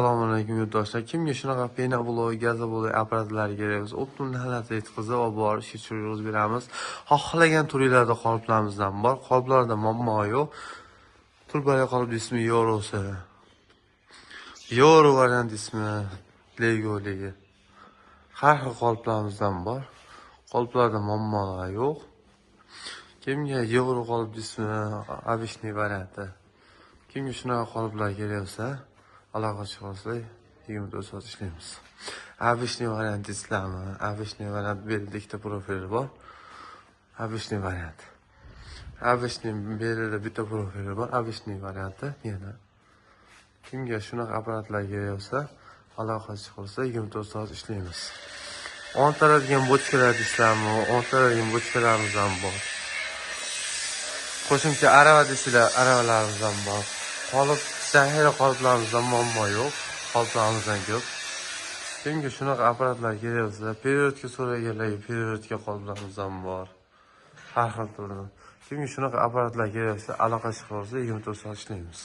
Assalomu alaykum, yurtdoshlar. Kimga shunaqa пеноблок, газоблок apparatlari kerak bo'lsa, оптом narxlarda yetkazib olib borib ishga tushirib beramiz. Xohlagan turlarda qoliplarimizdan bor. Qoliplarda muammo yo'q. Turbali qolip deysizmi, Yevrosi. Yevro variant deysizmi, Legoligi. Har xil qoliplarimizdan bor. Qoliplarda muammolar yo'q. Kimga yevro qolip deysizmi, обычный varianti. Kimga shunaqa qoliplar kerak bo'lsa, aloqa chiqarsa, 24 soat ishlaymiz. Обычный variant deysizlarmi? Обычный variant, bu yerda ikkita profili bor. Обычный variant. Обычный, bu yerda bitta profili bor, обычный varianti yana. Kimga shunaqa apparatlar kerak bo'lsa, aloqa chiqarsa, 24 soat ishlaymiz. O'ntaladigan bochkalar deysizlarmi? O'ntaladigan bochkalarimiz ham bor. Qo'shimcha arava desanglar, aravalarimiz ham bor. Qolip, zaxira qoliplarimizdan muammo yo'q. Qoliplarimizdan ko'p. Kimga shunaqa apparatlar kerak bo'lsa, перевод ga so'raganlarga перевод ga qoliplarimiz ham bor. Har xil turda. Kimga shunaqa apparatlar kerak bo'lsa, aloqa chiqarsa, 24 soat ishlaymiz.